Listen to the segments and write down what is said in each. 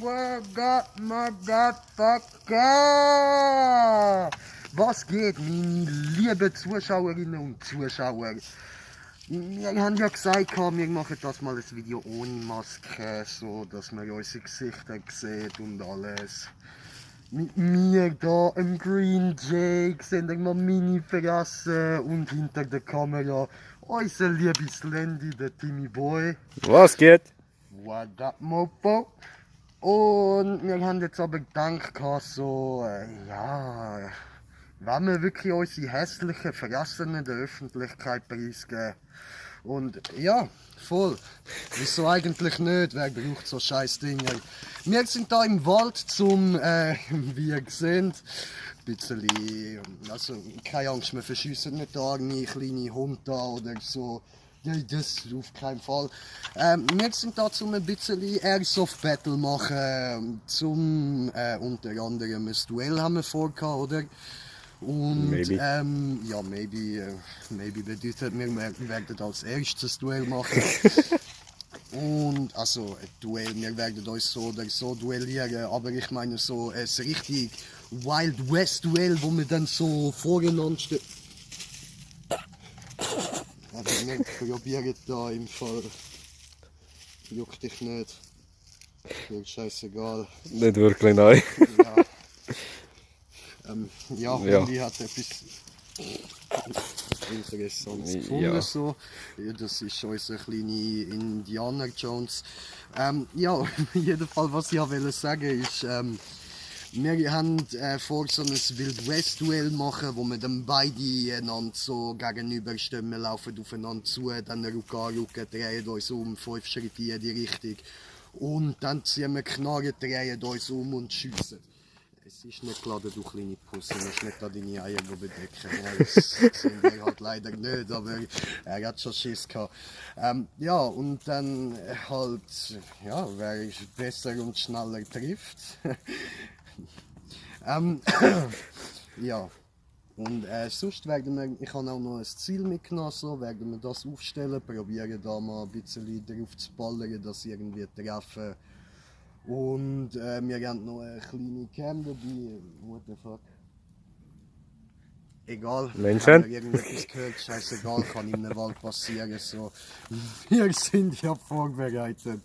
What motherfucker? Was geht, meine lieben Zuschauerinnen und Zuschauer? Wir haben ja gesagt, wir machen das mal ein Video ohne Maske, so dass man unsere Gesichter sieht und alles. Mit mir da im Green Jake sind wir meine Fresse und hinter der Kamera unser liebes Landy, der Timmy Boy. Was geht? What up, Mopo? Und wir haben jetzt aber gedacht, so, ja, wenn wir wirklich unsere hässlichen Fressen in der Öffentlichkeit preisgeben. Und ja, voll. Wieso eigentlich nicht? Wer braucht so scheiß Dinge? Wir sind da im Wald zum, wie ihr seht, ein bisschen, also keine Angst, wir verschiessen nicht da irgendwie kleine Hunde da oder so. Ja, das auf keinen Fall. Wir sind da zum ein bisschen Airsoft Battle machen, zum unter anderem ein Duell haben wir vorgehabt, oder? Und Maybe. ja, maybe bedeutet, wir werden als erstes Duell machen. Und also ein Duell, wir werden uns so oder so duellieren, aber ich meine so ein richtig Wild West Duell, wo wir dann so voreinander stehen. Aber wir probieren da im Fall. Juckt dich nicht. Mir scheißegal. Nicht wirklich, nein. Ja, Ja. Handy hat etwas Interessantes gefunden. Ja. So. Ja, das ist unser kleiner Indiana Jones. Ja, auf jeden Fall, was ich wollte sagen ist, wir haben vor, so ein Wild West Duell machen, wo wir dann beide einander so gegenüberstehen. Wir laufen aufeinander zu, dann Ruck an Ruck, drehen uns um, 5 Schritte in die Richtung. Und dann ziehen wir Knarren, drehen uns um und schiessen. Es ist nicht klar, du kleine Pusse, du musst nicht da deine Eier bedecken. Ja, das sehen wir halt leider nicht, aber er hat schon Schiss gehabt. Ja, und dann halt, ja, wer besser und schneller trifft. Ja, und sonst werden wir, ich habe auch noch ein Ziel mitgenommen, so werden wir das aufstellen, probieren da mal ein bisschen drauf zu ballern, dass irgendwie treffen. Und wir haben noch eine kleine Cam dabei, what the fuck. Egal, Menschen? haben wir irgendetwas gehört, scheißegal, kann in einem Wald passieren, so. Wir sind ja vorbereitet.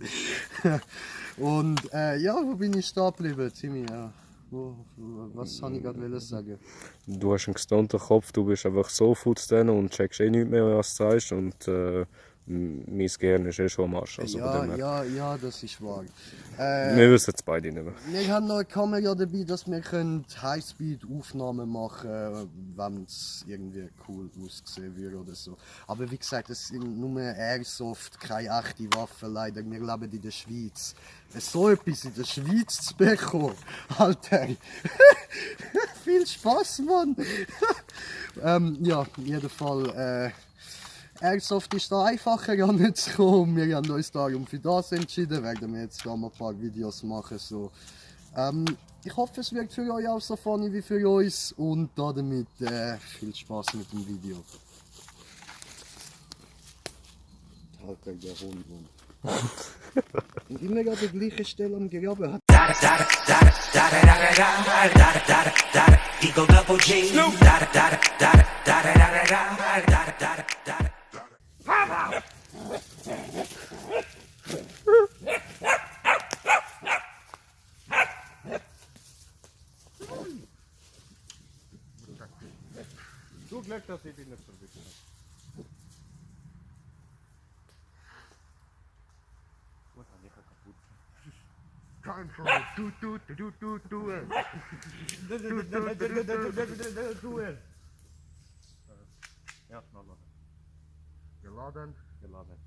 Und ja, wo bin ich stehen geblieben, Timmy? Ja. Was wollte ich gerade sagen? Du hast einen gestonten Kopf, du bist einfach so futzt und checkst eh nichts mehr, was du sagst. Und mein Gehirn ist eh schon am Arsch. Also Ja, das ist wahr. wir wissen es beide nicht mehr. Wir haben noch eine Kamera dabei, dass wir Highspeed-Aufnahmen machen können, wenn es irgendwie cool aussehen würde oder so. Aber wie gesagt, es sind nur Airsoft, keine echte Waffen leider. Wir leben in der Schweiz. So etwas in der Schweiz zu bekommen, Alter. Viel Spaß, Mann. Ja, in jedem Fall. Airsoft ist da einfacher ranzukommen. Wir haben uns darum für das entschieden. Werden wir jetzt da mal ein paar Videos machen. So. Ich hoffe, es wird für euch auch so funny wie für uns. Und damit viel Spaß mit dem Video. Alter, der Hund, Mann. Und immer an der gleichen Stelle am Graben hat. Eagle Double G. Du Glück, dass ich dich nicht verwischen habe. Was habe ich kaputt? Time for a Duell. Ja, nachladen. Geladen. Geladen.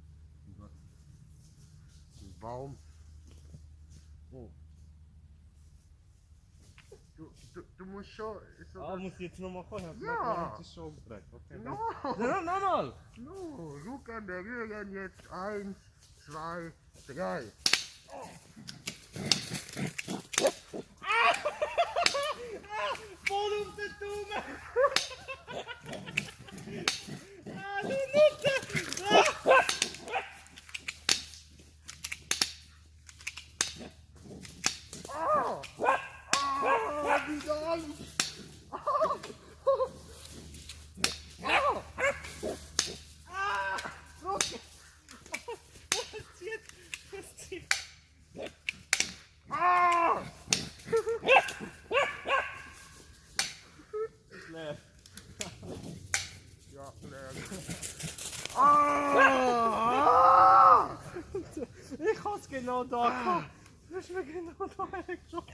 Ein Baum. Oh. Du musst schon. So muss ich jetzt nochmal kommen? Ja. Das ist schon umgedreht. Okay. No. Ja, nochmal! No. Rücken berühren jetzt. 1, 2, 3. Voll um den Daumen! Du Nutte! Ich hab's genau da gehabt. Du hast mir genau da hergeschossen.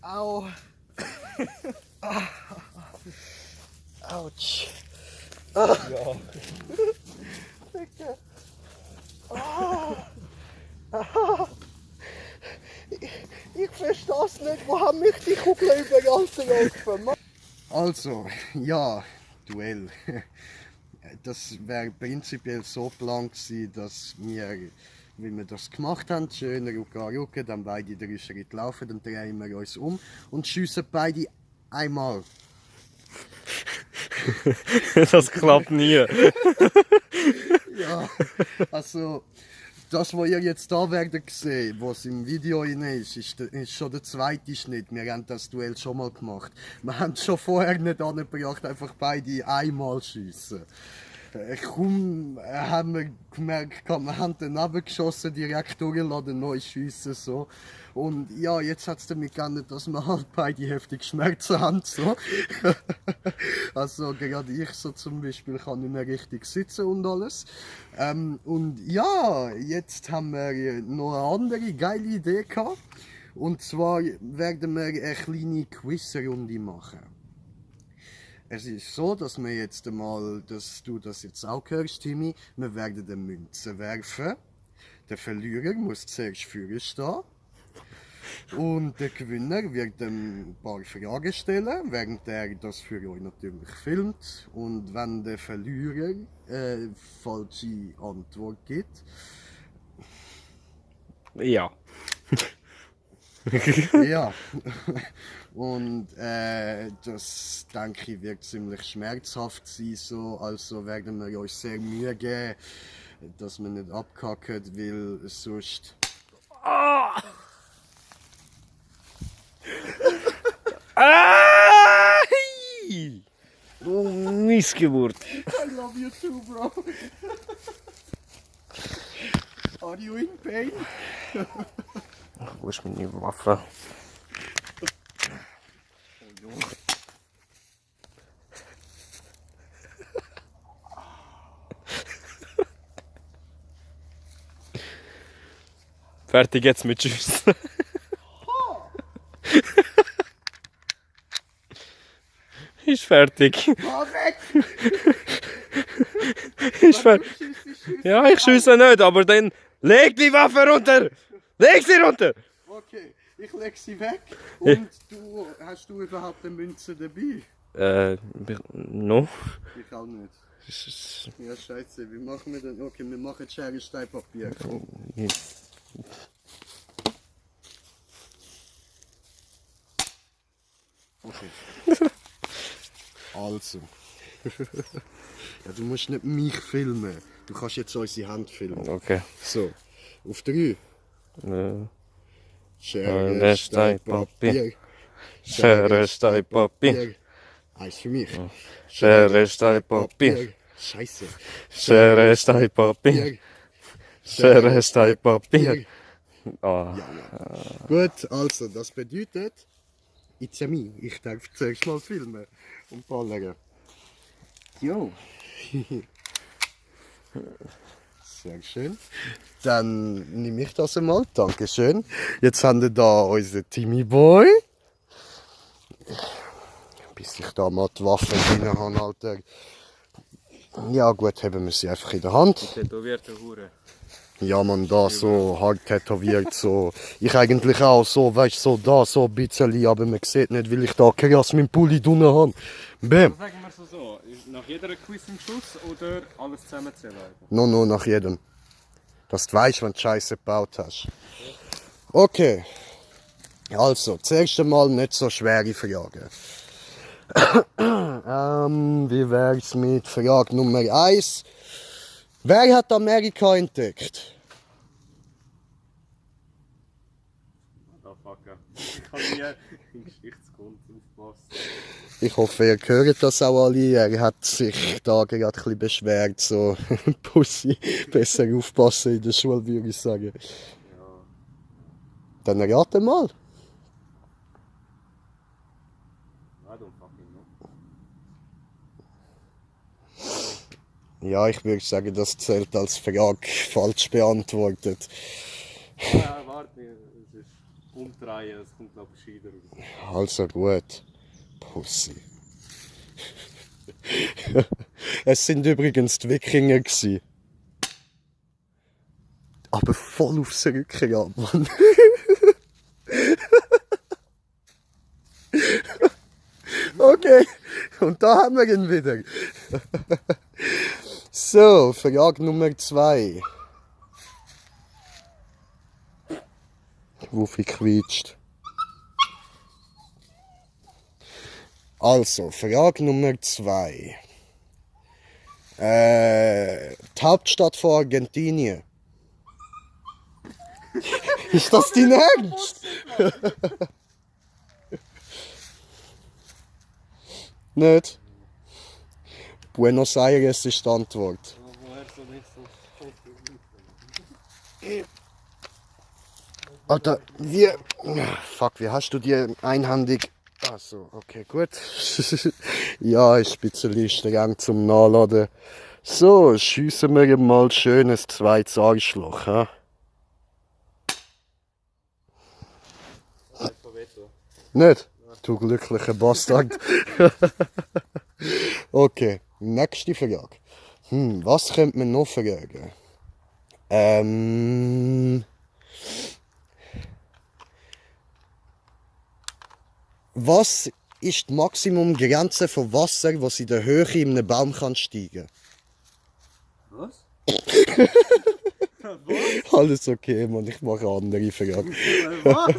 Au. Autsch. Ja. Bitte. Ich verstehe es nicht, wo haben mich die Kugeln überall gelaufen? Also, ja, Duell. Das wäre prinzipiell so geplant gewesen, dass wir, wie wir das gemacht haben, schön rucka, dann beide 3 Schritte laufen, dann drehen wir uns um und schiessen beide einmal. Das klappt nie. Ja, also das, was ihr jetzt da werdet sehen, was im Video rein ist schon der zweite Schnitt. Wir haben das Duell schon mal gemacht. Wir haben es schon vorher nicht angebracht, einfach beide einmal schiessen. Kaum haben wir gemerkt, wir haben daneben geschossen, direkt durchgeladen, neu schiessen so. Und ja, jetzt hat es damit geändert, dass wir halt beide heftig Schmerzen haben. So. Also gerade ich so zum Beispiel kann nicht mehr richtig sitzen und alles. Und ja, jetzt haben wir noch eine andere geile Idee gehabt. Und zwar werden wir eine kleine Quizrunde machen. Es ist so, dass wir jetzt einmal, dass du das jetzt auch hörst, Timmy, wir werden eine Münze werfen. Der Verlierer muss zuerst vorne stehen. Und der Gewinner wird ein paar Fragen stellen, während er das für euch natürlich filmt. Und wenn der Verlierer falsche Antwort gibt, Ja. ja. Und das denke ich wird ziemlich schmerzhaft sein, so. Also werden wir euch sehr Mühe geben, dass wir nicht abkacken, weil sonst. Du Missgeburt. I love you too, bro. Are you in pain? Wo ist meine Waffe? Fertig jetzt mit Tschüss. Ist fertig. Geh weg! Ist fertig. Ja, ich schieße nicht, aber dann leg die Waffe runter! Leg sie runter! Okay, ich leg sie weg. Und hast du überhaupt eine Münze dabei? No. Ich auch nicht. Ja, scheiße, wie machen wir denn? Okay, wir machen Schere, Stein, Papier. Okay. Also. Ja, du musst nicht mich filmen. Du kannst jetzt unsere Hand filmen. Okay. So, auf 3. Schere, Stein, Stein, Papier. Papier. Schere, Stein, Papier. Eins für mich. Schere, Stein, Papier. Scheiße. Schere, Stein, Papier. Schere, Stein, Papier. Ah. Gut, also das bedeutet, it's a me. Ich darf zuerst mal filmen und ballern. Jo. Sehr schön. Dann nehme ich das einmal. Dankeschön. Jetzt haben wir da unseren Timmy Boy. Bis ich da mal die Waffe drin habe, Alter. Ja gut, haben wir sie einfach in der Hand. Tätowierte Hure. Ja man, da so hart tätowiert, so. Ich eigentlich auch so, weißt so da, so ein bisschen, aber man sieht nicht, weil ich da krass meinen Pulli drinnen habe. Bäm! Sagen wir es so, nach jeder Quiz im Schluss oder alles zusammenzählen? No, nach jedem. Dass du weißt, wenn du Scheiße gebaut hast. Okay. Also, zuerst einmal nicht so schwere Fragen. Wie wär's mit Frage Nummer 1? Wer hat Amerika entdeckt? Oh fuck, ich kann nie in Geschichtskunst aufpassen. Ich hoffe, ihr hört das auch alle. Er hat sich da gerade ein bisschen beschwert. So, Pussy, besser aufpassen in der Schule, würde ich sagen. Ja. Dann rate mal. I don't fucking know. Ja, ich würde sagen, das zählt als Frage falsch beantwortet. Ja, warte, es ist umdrehen, es kommt glaube ich gescheiter raus. Also gut. Pussy. Es sind übrigens die Wikinger gsi. Aber voll aufs Rückgrat, Mann. Okay, und da haben wir ihn wieder. So, Frage Nummer 2. Wuffi quietscht. Also, Frage Nummer 2. Die Hauptstadt von Argentinien. Ist das dein Ernst? Nicht? Buenos Aires ist die Antwort. Woher soll ich so Alter, wie. Fuck, wie hast du die einhändig. Achso, okay, gut. Ja, ist ein bisschen streng zum Nachladen. So, schiessen wir mal schön ein zweites Arschloch. He? Alphabet? Nicht? Du glücklicher Bastard. Okay, nächste Frage. Was könnte man noch fragen? Was ist die Maximumgrenze von Wasser, das in der Höhe in einem Baum kann steigen Was? kann? Alles okay, Mann, ich mache eine andere Frage. Was?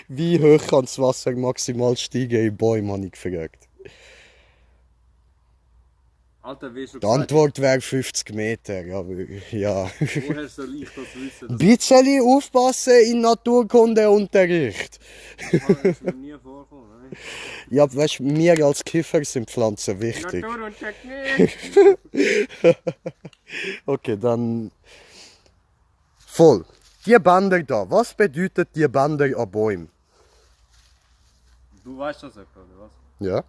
Wie hoch kann das Wasser maximal steigen in Bäumen, habe ich gefragt. Alter, wie schon Die Antwort wäre 50 Meter, aber ja. woher soll ich das wissen? Ein bisschen aufpassen in Naturkundeunterricht. Das ist mir nie vorgekommen. Nein. Ja, weißt du, wir als Kiffer sind Pflanzen wichtig. Natur und Technik! Okay, dann. Voll. Die Bänder da, was bedeutet die Bänder an Bäumen? Du weißt das etwa, oder was? Ja.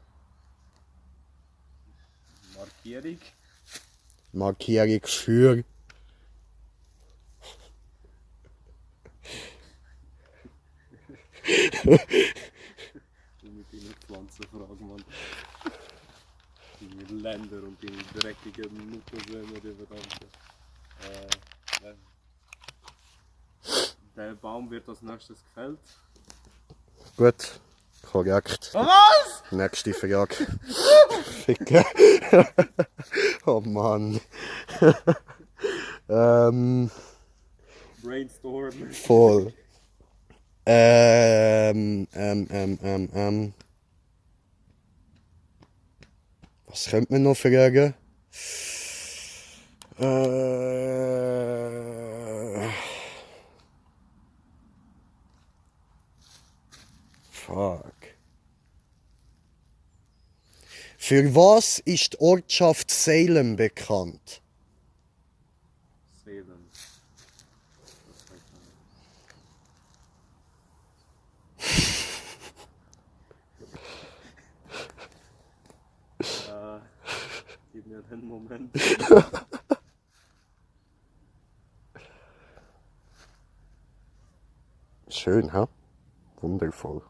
Markierung? Markierung für. Du mit deinen Pflanzenfragen, Mann. Deine Länder und deine dreckigen Muttersöhne überdanken. Der Baum wird als nächstes gefällt. Gut, korrekt. Was? Nächste Frage. Ficken. Oh Mann. Brainstorm. Voll. Was könnte man noch fragen? Fuck. Für was ist die Ortschaft Salem bekannt? Seelen. Gib mir den Moment. Schön, hä? Wundervoll.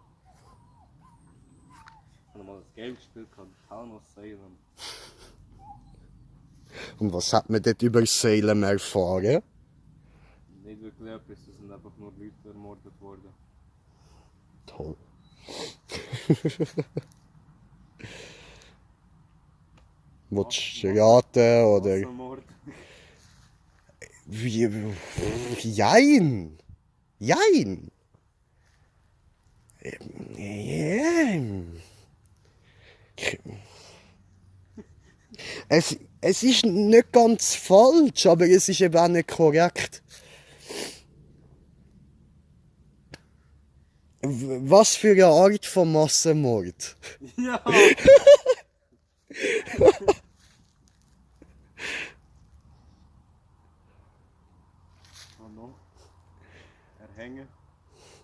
Ich habe mal das Game gespielt, Town of Salem. Und was hat man dort über Salem erfahren? Nicht wirklich etwas, es sind einfach nur Leute ermordet worden. Toll. Willst du raten oder? Massenmord. Jein! Jein! Es ist nicht ganz falsch, aber es ist eben auch nicht korrekt. Was für eine Art von Massenmord? Ja! Oh no. Erhängen?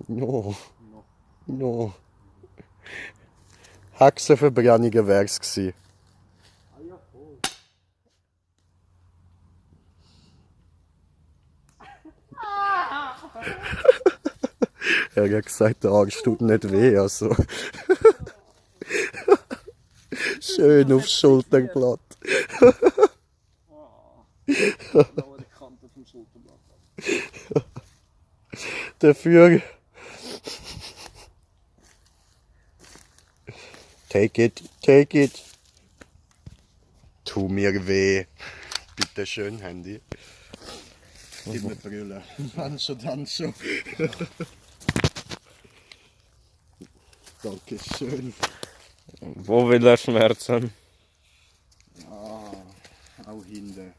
No, No. no. Hexenverbrennungen wär's gsi. Ah ja, voll. Er hat gesagt, der Arsch tut nicht weh, also. Schön aufs Schulterblatt. Dafür. Take it, take it. Tu mir weh. Bitte schön, Handy. Gib mir Brille. Dann schon. Dankeschön. Wo will er schmerzen? Ja, auch hinten.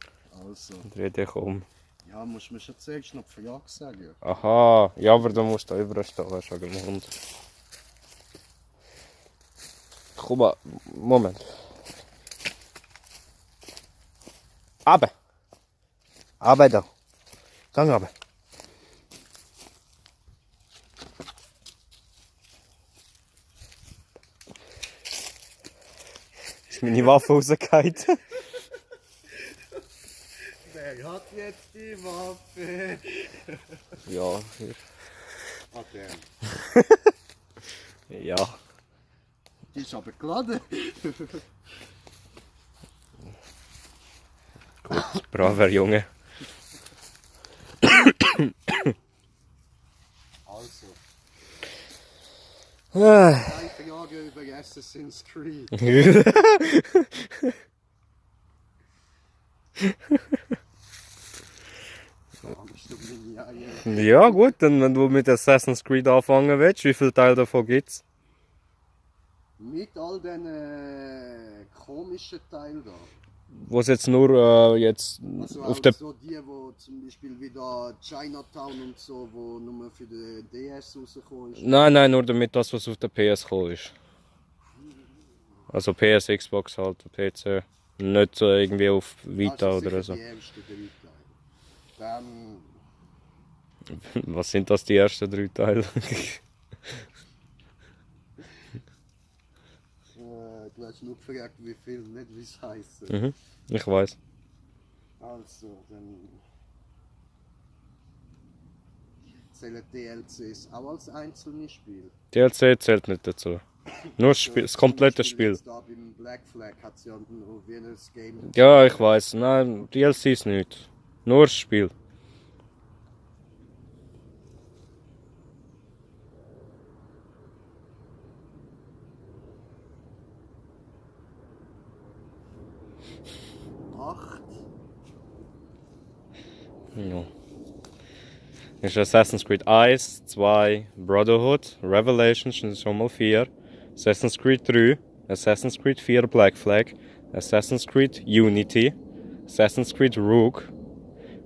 Also. Dreh dich um. Ja, musst du mir schon zuerst noch für Ja sagen. Aha, ja, aber du musst da überstehen, hast du im Mund. Komm mal, Moment. Aber. Aber da. Gang aber. Ist meine Waffe rausgefallen? Wer hat jetzt die Waffe? Ja, Okay. ja. Die ist aber geladen. Braver Junge. Also, Ah. 3 Jahre über Assassin's Creed. Ja gut, dann wenn du mit Assassin's Creed anfangen willst, wie viele Teile davon gibt's? Mit all den komischen Teilen da. Was jetzt nur jetzt Also auf auch der... so die, wo zum Beispiel wieder Chinatown und so, wo nur für den DS rausgekommen ist. Nein, nur damit das, was auf der PS gekommen ist. Also PS, Xbox halt, PC. Nicht irgendwie auf Vita Also oder sicher so. die ersten 3 Teile. Dann Was sind das, die ersten 3 Teile? du hast nur gefragt, wie viel, nicht wie es heisst. Mhm, ich weiß. Also, dann zählen DLCs auch als einzelne Spiel. DLC zählt nicht dazu. Nur das, Spiel, das komplette Zum Beispiel Spiel. jetzt da beim Black Flag hat es ja nur wie ein Game. Ja, ich weiß. Nein, DLC ist nicht. Nur das Spiel. Ja. Ist Assassin's Creed 1, 2, Brotherhood, Revelations sind schon mal 4, Assassin's Creed 3, Assassin's Creed 4 Black Flag, Assassin's Creed Unity, Assassin's Creed Rogue,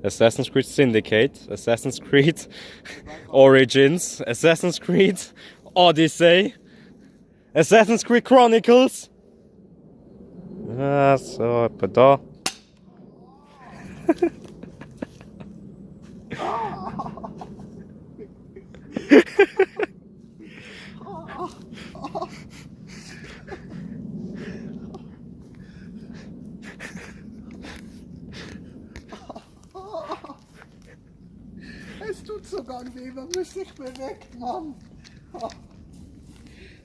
Assassin's Creed Syndicate, Assassin's Creed Origins, Assassin's Creed Odyssey, Assassin's Creed Chronicles. Ja, so, etwa da. Es tut sogar weh, wenn man sich bewegt, Mann.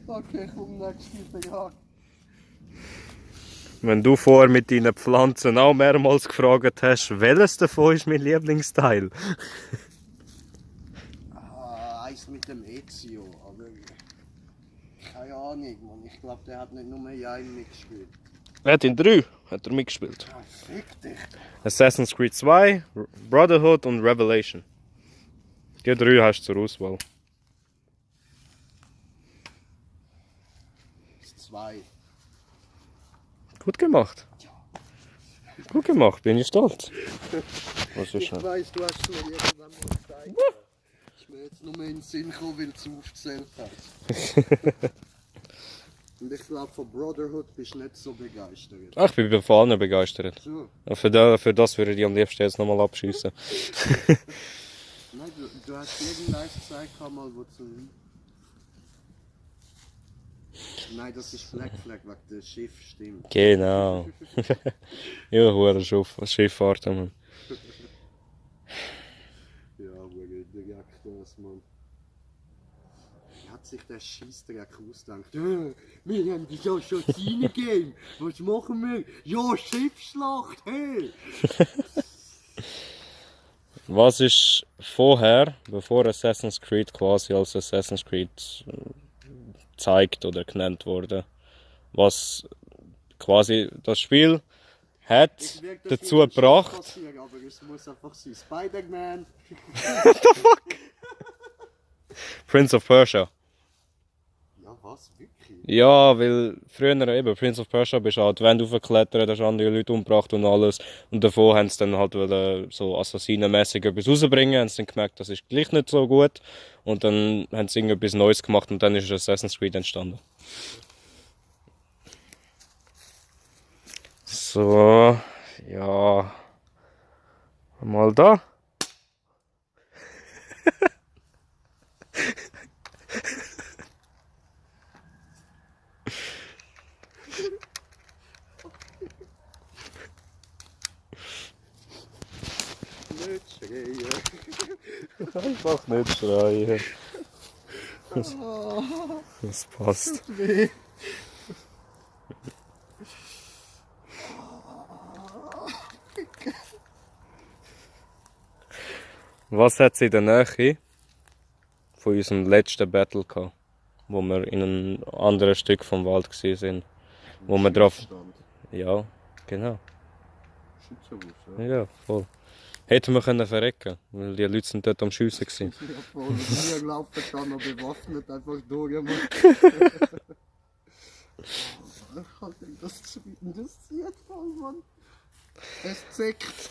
Okay, komm, nächsten Jahr. Wenn du vorher mit deinen Pflanzen auch mehrmals gefragt hast, welches davon ist mein Lieblingsteil? Eins mit dem Ezio, aber keine Ahnung, Mann. Ich glaube, der hat nicht nur in einem mitgespielt. Er hat in 3 hat er mitgespielt. Ah, fick dich. Assassin's Creed 2, Brotherhood und Revelation. Die 3 hast du zur Auswahl. 2. Gut gemacht. Gut gemacht, bin ich stolz. Was ist Ich das? weiss, du hast es mir irgendwann mal gezeigt. Ist mir jetzt nur in den Sinn gekommen, weil du es aufgezählt hast. Und ich glaube, von Brotherhood bist du nicht so begeistert. Ach, ich bin von allen begeistert. So. Für das würde ich am liebsten jetzt nochmal abschießen. Nein, du hast irgendeins gezeigt, mal, wo zu. Nein, das ist Black Flag, wegen dem Schiff, stimmt. Genau. Ja, hohe Schifffahrt. Man. Ja, aber der Jagd sich der Scheissdreck ausdenkt. Wir haben das ja schon reingegeben. Was machen wir? Ja, Schiffsschlacht, hey! Was ist vorher, bevor Assassin's Creed quasi als Assassin's Creed gezeigt oder genannt wurde, was quasi das Spiel hat dazu gebracht. Aber es muss einfach sein. Spider-Man. Prince of Persia. Ja, was? Wirklich? Ja, weil früher eben, Prince of Persia bist du an die Wände hochgeklettert, hast andere Leute umgebracht und alles. Und davor haben sie dann halt so assassinenmässig etwas rausbringen, haben sie dann gemerkt, das ist gleich nicht so gut. Und dann haben sie irgendetwas Neues gemacht und dann ist Assassin's Creed entstanden. So, ja. Mal da. Nicht schreien. Einfach nicht schreien. Das passt. Weh. Was hat sie in der Nähe von unserem letzten Battle gehabt, wo wir in einem anderen Stück vom Wald gesehen sind, wo wir drauf... Ja, genau. Schützenhaus, Ja, voll. Hätten wir können verrecken, weil die Leute sind dort am Schiessen gewesen. Ja, voll. Mir laufen kann noch bewaffnet einfach durch. Mann. Ich kann nicht, das zieht voll, Mann. Es zickt.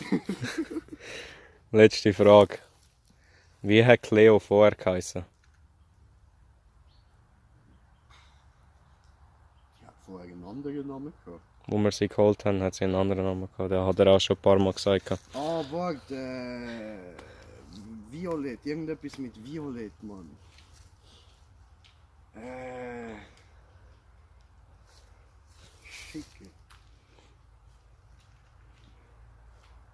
Letzte Frage. Wie hat Cleo vorher geheißen? Ich habe vorher einen anderen Namen gehabt. Wo wir sie geholt haben, hat sie einen anderen Namen gehabt. Den hat er auch schon ein paar Mal gesagt. Ah, warte. Violett. Irgendetwas mit Violett, Mann. Schicke.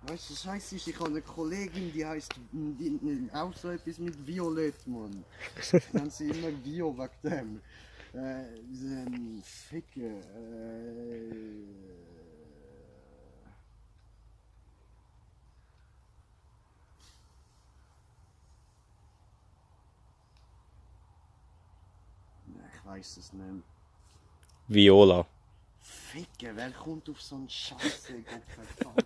Weißt du, scheiße ist, ich habe eine Kollegin, die heißt auch so etwas mit Violett, Mann. Ich nenne sie immer Vio wegen dem. Ficke. Ich weiß es nicht. Viola. Ficke, wer kommt auf so einen Scheiße, Gott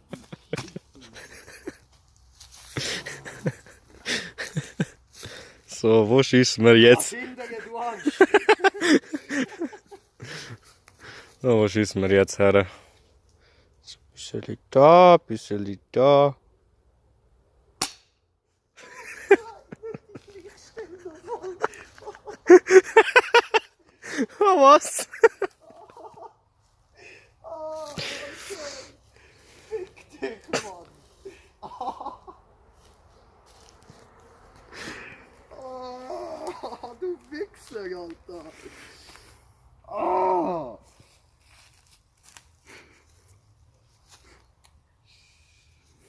So, wo schießen wir jetzt? du Arsch! So, wo schießen wir jetzt her? So, bisschen da, bisschen da. Was? Fick dich, Mann! Du Wichser, Alter! Oh.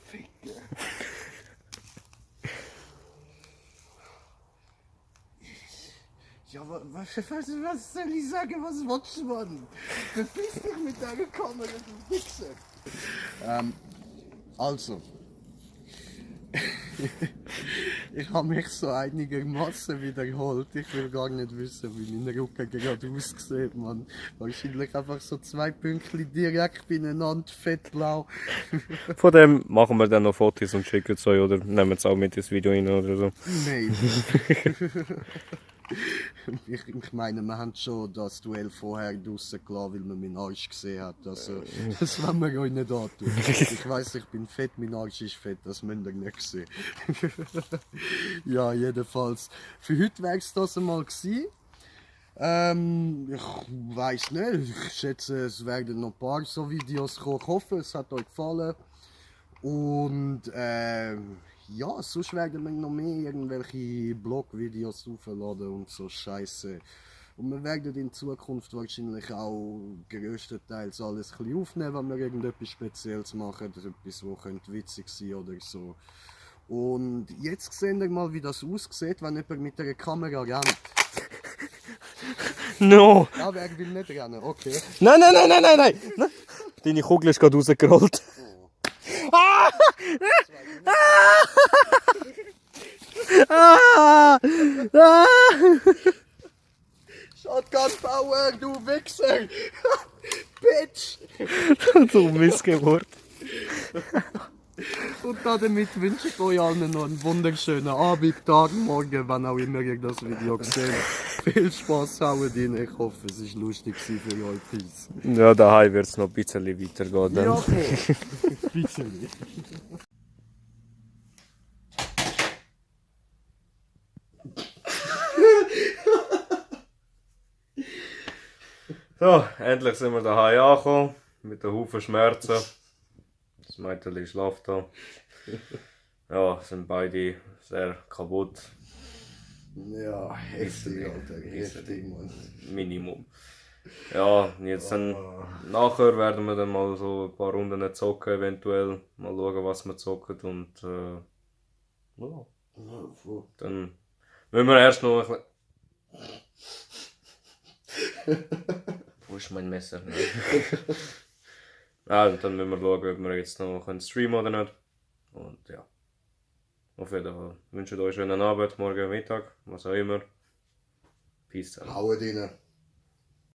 Ficke! Ja, was soll ich sagen? Was willst du, Mann? Verpiss dich mit der Kamera, du Wichser! Also. Ich habe mich so einigermaßen wiederholt. Ich will gar nicht wissen, wie mein Rücken gerade aussieht, Mann. Wahrscheinlich einfach so 2 Pünktchen direkt beieinander, fettblau. Von dem machen wir dann noch Fotos und schicken es euch oder nehmen es auch mit ins Video rein oder so. Nein. Ich meine, wir haben schon das Duell vorher draussen gelassen, weil man meinen Arsch gesehen hat. Also, das wollen wir euch nicht antun. Ich weiss, ich bin fett, mein Arsch ist fett, das müsst ihr nicht sehen. Ja, jedenfalls. Für heute wäre es das einmal gewesen. Ich weiss nicht, ich schätze, es werden noch ein paar so Videos kommen. Ich hoffe, es hat euch gefallen. Und ja, sonst werden wir noch mehr irgendwelche Blog-Videos aufladen und so Scheiße. Und wir werden in Zukunft wahrscheinlich auch größtenteils alles ein bisschen aufnehmen, wenn wir irgendetwas Spezielles machen, etwas, was könnte witzig sein oder so. Und jetzt sehen wir mal, wie das aussieht, wenn jemand mit einer Kamera rennt. No! Ja, wer will nicht rennen? Okay. Nein, nein, nein, nein, nein, nein! Deine Kugel ist gerade rausgerollt. Ah! Ah! Ah! Shotgun Power, du Wichser! Bitch! So Missgeburt. Und damit wünsche ich euch allen noch einen wunderschönen Abend, Tag, Morgen, wann auch immer ihr das Video seht. Viel Spaß, haut rein. Ich hoffe, es war lustig für euch. Peace. Ja, daheim wird es noch ein bisschen weitergehen. Dann. Ja, voll. Bisschen. So, endlich sind wir daheim angekommen. Mit einem Haufen Schmerzen. Das Mädchen schläft da. Ja, sind beide sehr kaputt. Ja, heftig, Alter. Heftig, Mann. Minimum. Ja, jetzt dann nachher werden wir dann mal so ein paar Runden zocken, eventuell. Mal schauen, was wir zocken und ja. Ja, voll. Dann müssen wir erst noch ein bisschen... Wo ist mein Messer? Ja, und dann müssen wir schauen, ob wir jetzt noch streamen oder nicht. Und ja. Auf jeden Fall. Ich wünsche euch einen schönen Abend, morgen Mittag, was auch immer. Peace out. Haut rein.